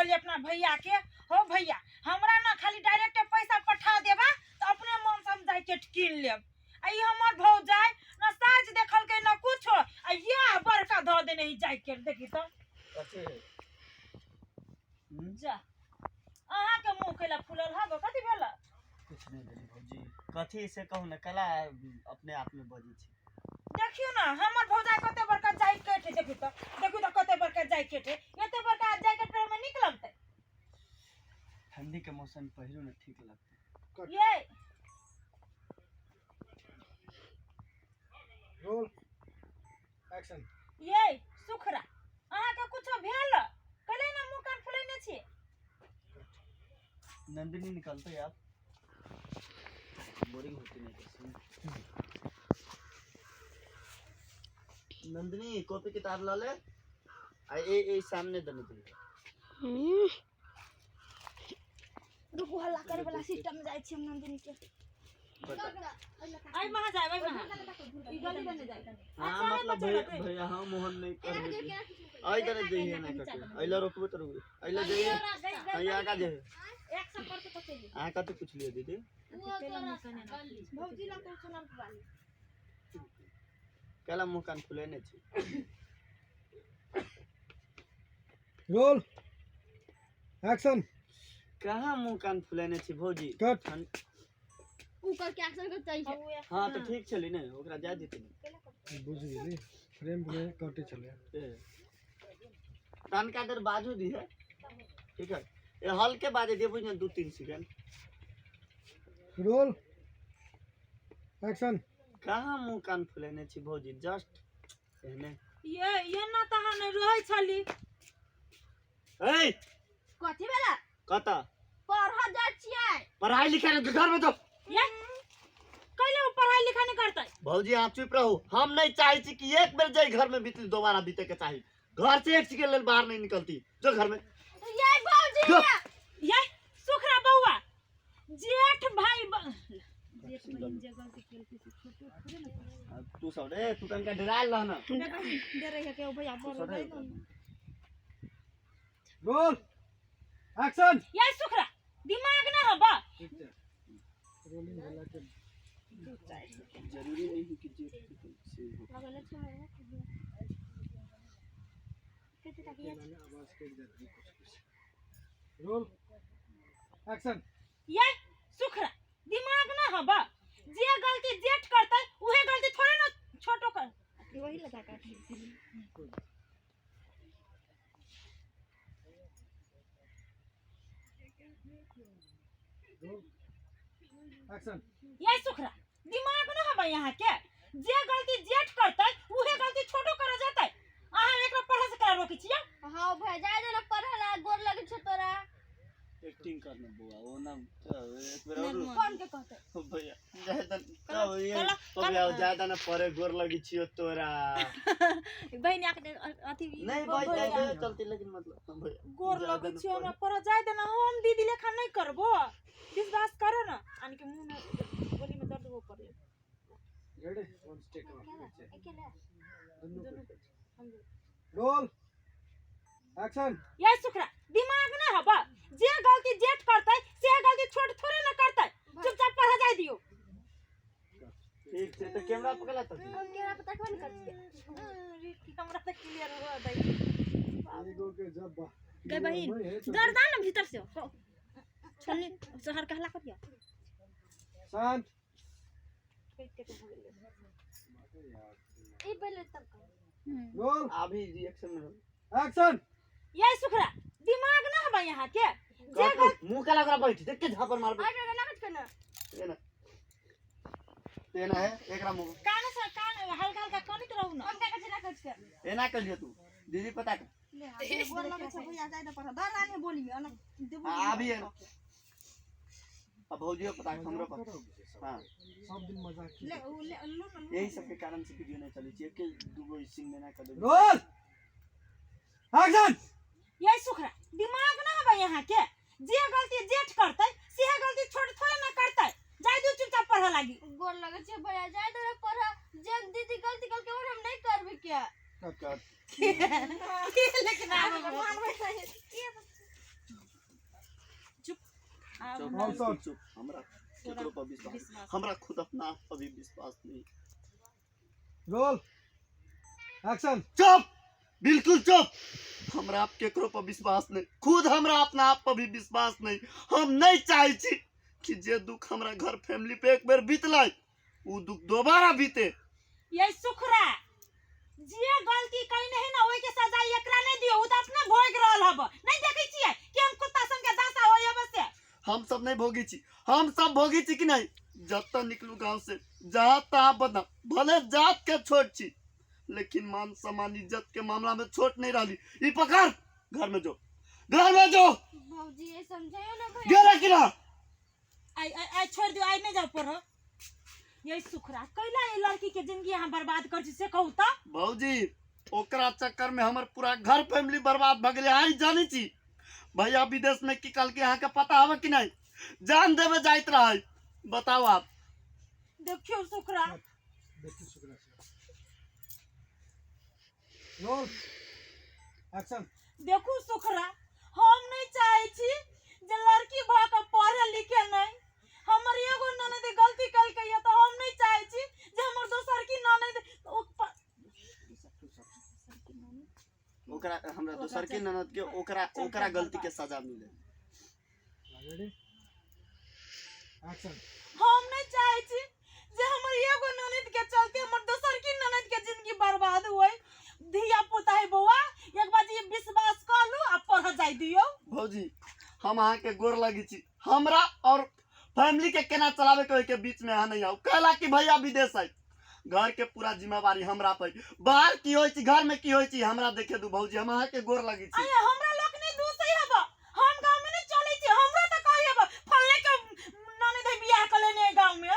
कहलिए अपना भैया के, हो भैया हमरा ना खाली डायरेक्ट पैसा पठा देबा तो अपने मन से हम जैकेट कीन लेब। आ ई हमर भौजाई ना साइज देखलकै ना कुछो, आ यह बड़का धऽ देने ही जैकेट। देखी तो जा अहाँ के मुंह कैला फूलल हब, कथी भेल? कुछ नहीं भेल भौजी, कथी से कहू ना, कला अपने आप में बजै छै। देखियो ना हमर भौजाई कते बड़का जैकेट है, देखियो तो, देखियो तो कते बड़का जैकेट है, एते बड़का जैकेट पहिरे में नीक लगतै? ठंडी के मौसम पहिरू ना ठीक लगतै। ये रोल एक्शन। ये सुखरा अहाँ के कुछो भेल? कले ना मुंह कान फुलेने छी। नंदिनी निकलते आप बोरिंग होती नहीं कैसे। नंदिनी कॉपी किताब ल ले आ ए ए सामने दने दे। रुकू, हल्ला करे वाला सिस्टम में जाय छी हम नंदिनी के। आई महा जाय, आई महा ई गली बने जाय। हां मतलब भैया भैया हां मोहन नहीं कर दे आई दने जइए ना कटे अइला रोकबो त रोकबो अइला जइए आई आगा जइए एक सौ पर तो चली। आ कते पूछ लियो दीदी? भौजी ला तो सुनाम वाली काला मुंह कान फुलेने छी। Roll action. कहाँ मुंह कान फुलेने छी भौजी? कट। ऊपर के एक्शन के चाहिए। हां तो ठीक छली ने, ओकरा जा देते ने। बुझ गेली, फ्रेम में कटे छले। तनका देर बाजू दी है, ठीक है? ए हल्के बाजे दे बुझ ने 2-3 सेकंड। Roll action. कहाँ मुंह कान फुलेने छी भौजी? जस्ट एहने। ये ना तहाँ नहीं रहै छली। ए कथी भेला? कत पढ़ जाय छियै। पढ़ाई लिखाई घर में तो ये कैले उ पढ़ाई लिखाई नहीं करतै? भौजी आप चुप रहू, हम नहीं चाहे छी कि एक बेर जाई घर में बीती दोबारा बीते के चाही। घर से एक सेकंड लेल बाहर नहीं निकलती, जो घर में। ये भौजी जो। ये सुखरा बउआ जेठ भाई जेठ बहिन जे गलती केलकै से छोटो थोड़े ना। अब तू सब रे, तू तनका डरायल रह ना। डरे है के भैया तू बड़ सब रे। Roll action. ये सुखरा दिमाग ना हबा। रोलिंग होला के जरूरी नहीं है कि जेठ से हो। आवाज कट जाती है कुछ कुछ। Roll action. ये सुखरा दिमाग ना हबा, जे गलती जेठ करतै उहे गलती थोड़े ना छोटो कर। वही लगा के। Roll action. ये सुखरा दिमाग ना हबा यहाँ के, जे गलती जेठ करतै उहे गलती छोटो कर जतै। अहाँ एकरा पढ़े से करा रोकै छियै? हां भैया जाय दे ना पढ़े ला, गोर लगै छै तोरा। एक्टिंग करना बुआ वो ना एक बेर और कौन के कहते? भैया जाय दे तब ये भैया जाय दे ना परे गोर लगै छियो तोरा। बहिन आके अथी नहीं भाई जाय दे चलती, लेकिन मतलब भैया गोर लगै छियो हमरा पर जाय दे ना, हम दीदी लेखा नहीं करबो, विश्वास करो ना। आन के मुंह में बोली में दर्द हो पड़े। रेडी वन टेक ऑफ। Roll action. ये सुखरा दिमाग ना हबा, जे गलती जेठ करतै से गलती छोट थोड़े ना करतै, चुपचाप पढ़ जाय दियो। ठीक छै त कैमरा पकड़ा त हम कैमरा पर तकबे न करतियै। हमरा त क्लियर हो दै। एगो के जब बा गई बहिन गर्दा ना भीतर से छन्नी शहर कहला करियो। शांत। ई पहले तब कर। रोल अभी रिएक्शन में एक्शन। ये सुखरा दिमाग ना हबा यहाँ के, जे गलती मुंह का लग बैठ देख के झापर मार। अरे ना कुछ करना। एना एना है एकरा मुंह कान से कान हल्का हल्का कनित रहू ना। हम का कछ ना कछ के एना कर लियो तू दीदी पता कर ले हां गोर लगे छै भैया जाय दे पर दर रानी बोली में ना देबो। अभी है अब भौजियो पता हमरो पता। हां सब दिन मजाक ले ले लो ना। यही सब के कारण से वीडियो नहीं चली छै, एक दूगो सीन में ना कर दे। Roll action. ये सुखरा दिमाग ना हबा यहाँ के, जे गलती जेठ करतै से गलती छोट थोड़े ना करतै, जाय दू चुपचाप पढ़ लागी। गोर लगे छै भैया जाय दे पढ़, जे दीदी गलती करके और हम नहीं करबे क्या। कट। लेकिन आब मानबै नहीं। आब चुप हमरा बिल्कुल चुप। हमरा केकरो पर विश्वास, विश्वास हमरा खुद अपना आप पर भी विश्वास नहीं। Roll action. चुप, बिल्कुल चुप। हमरा आप केकरो पर विश्वास नहीं, खुद हमरा अपना आप पर भी विश्वास नहीं। हम नहीं चाहे छी कि जे दुख हमरा घर फैमिली पे एक बेर बीतलै उ दुख दोबारा बीते। ये सुखरा जे गलती कइने है ना ओइ के सजा एकरा नहीं दियो, उ त अपने भोग रहल हब। नहीं देखै छियै कि हम कुत्ता सन के दशा होय हब से? हम सब नहीं भोगी छी, हम सब भोगी छी कि नहीं? जब तक निकलू गांव से जहाँ तहाँ बदनाम, भले जात के छोट छी लेकिन मान सम्मान इज्जत के मामला में छोट नहीं रही। ई पकड़, घर में जो, घर में जो। भौजी ये समझायो ना भैया। गेला कि ना? आई आई आई छोड़ दियो, आई नहीं जाओ पढ़ो। ये सुखरा कैला ये लड़की के जिंदगी हम बर्बाद कर छी से कहू त? भौजी ओकरा चक्कर में हमर पूरा घर फैमिली बर्बाद भ गेलै। आई जानी छी भैया विदेश में की कल के अहाँ के पता हवे कि नहीं? जान देवे जाइत रहे, बताओ आप। देखियो सुखरा। देखियो सुखरा। Roll action. देखू सुखरा, हम नहीं चाहे छी जे लड़की भ के पढ़े लिखे नहीं। हमर एगो ननद गलती कलकै त हम नहीं चाहे छी जे हमर दोसर की ननद ओकरा हमरा दोसर के ननद के ओकरा ओकरा गलती के सजा मिले। Ready action. हम नहीं चाहे छी जे हमर एगो ननद के चलते हमर दोसर की ननद के जिंदगी बर्बाद होय। धिया पुता है बौआ, एक बार जे विश्वास कर लू आ पढ़ जाय दियो। भौजी हम अहाँ के गोर लगी छी, हमरा और फैमिली के केना चलावे के के बीच में अहाँ नहीं आओ। कहला कि भैया विदेश है, घर के पूरा जिम्मेवारी हमरा पर, बाहर की होई छी घर में की होई छी हमरा देखे दू। भौजी हम अहाँ के गोर लगी छी। अरे हमरा लोग नहीं दू सही हब, हम गांव में नहीं चले छी, हमरा त कही हब फल्ले के ननद है बियाह कर लेने गांव में।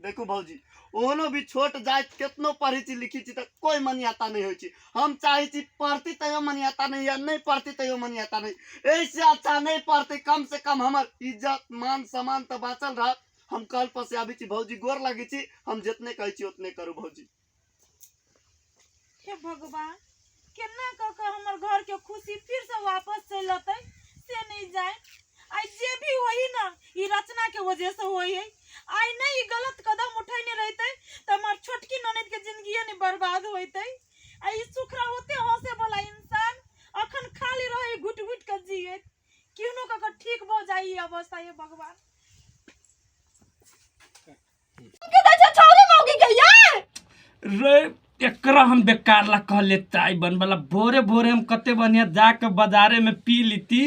देखू भौजी ओहनो भी छोट जात केतनो पढ़ी छी लिखी छी त कोई मान्यता नहीं होई छी। हम चाहे छी पढ़ती तैयो मान्यता नहीं या नहीं पढ़ती तैयो मान्यता नहीं, ऐसे अच्छा नहीं पढ़ती कम से कम हमर इज्जत मान सम्मान तो बाँचल रह। हम कल पर से आबी छी भौजी गोर लगी छी, हम जितने कहै छी उतने करू भौजी। हे भगवान केना क के हमर घर के खुशी फिर से वापस चलि अतै से नहीं जाए। आई जे भी होई ना ई रचना के वजह से होई है। आई नहीं ई गलत कदम उठैने रहते त हमर छोटकी ननद के जिंदगी नहीं बर्बाद होइतै। आई सुखरा होते हंसे वाला इंसान अखन खाली रहे घुट घुट के जिए, केहनो क के ठीक भ जाई ई अवस्था। हे भगवान के दै छै छौरी मौगी के यार। रे एकरा हम बेकार ला कहले चाय बनबला, भोरे भोरे हम कते बढ़िया जाके बाजारे में पी लीती,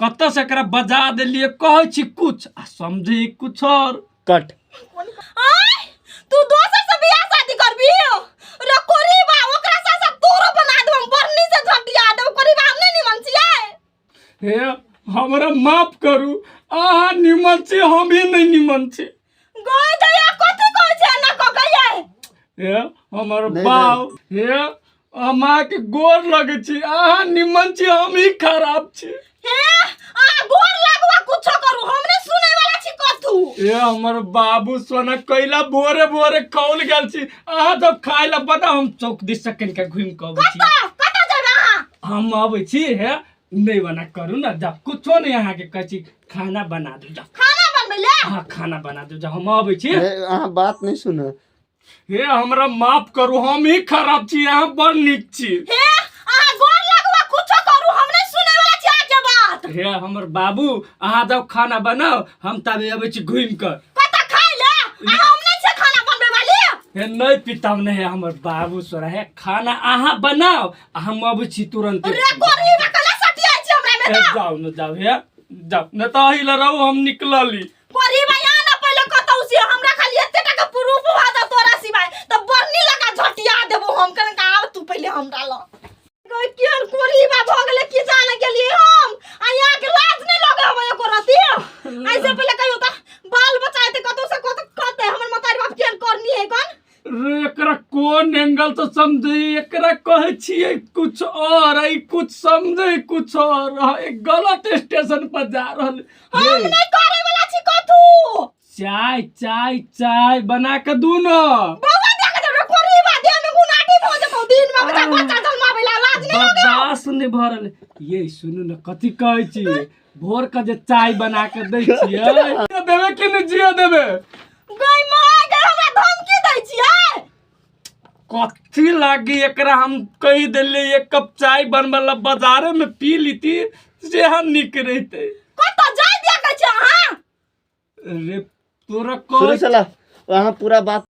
कत से एकरा बजा देलिए। कहै छी कुछ आ समझे कुछ और। कट। आय तू दोसर से बियाह शादी करबी रे कोरीबा, ओकरा सा सा तोरो बना देब हम, बरनी से झटिया देब कोरीबा। हम नहीं निमन छियै। हे हमरा माफ करू, अहाँ निमन छी हम ही नहीं निमन छी। गय दया कथि कहै छै ना क गय? हे हमर नहीं, बाप, हे हम अहाँके गोर लगै छी, अहाँ निमन छी हम ही खराब छी। हे आ गोर लागवा कुछो करू, हम नहीं सुनै वाला छी कथू। हे हमर बाबू सोना कैला भोरे भोरे खौल गेल छी, अहाँ जब खाय ला बनाउ हम चौक दिस से कनिका घुमि कऽ अबै छी। कत कत जेबै अहाँ? हम अबै छी। हे नहीं बना करू ना, जब कुछो नहीं अहाँके कहै छी खाना बना दू जाउ। खाना बनबै ले? हाँ खाना बना दू जाउ, हम अबै छी। अहाँ बात नहीं सुन। हे हमरा माफ करू, हम ही खराब छी, अहाँ बड़ नीक छी। हे अहाँ गोर लागवा कुछो करू, हम नहीं सुनै वाला छी अहाँके बात। हे हमर बाबू अहाँ जब खाना बनाओ हम तबे अबै छी घुमि कऽ। कत खाइ ले? आ हम नहीं छै खाना बनबै वाली। हे नहीं पिताम नहीं हमर बाबू सोरा, हे खाना अहाँ बनाओ आ हम अबै छी तुरंत। रे कोरी बा कला सटिया छी हमरा में। हे जाउ न जाउ, हे जाउ न तऽ अही लए रहू हम निकलली। कोरी बा यहाँ ना पहिले कतौ से हमरा खाली एते टाका प्रूफ भा दे तोरा सिवाय त बरनी लगा झटिया देबो हम। कन आब तू पहिले हमरा ल केहन कोरी बा भ गेलै की जाने गेलियै हम। आ यहाँ के लाज नहीं लगे हवे एको रति। ऐसे पहिले कहियो त बाल बच्चा हेतै कतौ से कतौ कहतै हमर मतारी बाप केहन करनी है कन। रे एकरा कोन एंगल से समझे, एकरा कहै छियै कुछ और ई कुछ समझे कुछ और, हाँ, एक गलत स्टेशन पर जा रहल। हम नहीं करे वाला छी कथू। चाय चाय चाय बना के दू न। बौआ देख दे रे कोरी बा दे में गुनाटी भ जेतौ दी। दिन में बच्चा बच्चा जन्माबै ला लाज नहीं बर्दाश्त नहीं भऽ रहल ये। सुनू ने, कथी कहै छी? भोर के जे चाय बना के दै छियै, देबै कि नहि जिया देबै? गई माय गई, हमरा धमकी दै छियै। कथी लागी एकरा हम कहि देलियै एक कप चाय बनबै ला, बाजारे में पी लीती से हम नीक रहितै। कतऽ जाय दिया कहै छियै अहाँ? रे तोरा शुरू कह से ला वहाँ पूरा बात।